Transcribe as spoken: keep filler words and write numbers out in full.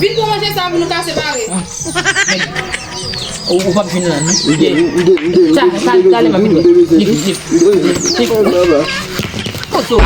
Vin pran manje sa pou nou ka separe. Ou, ou p ap vin la, non? Sa, sa, sa, ale, m ap vin. Vin, vin, vin. Kote w?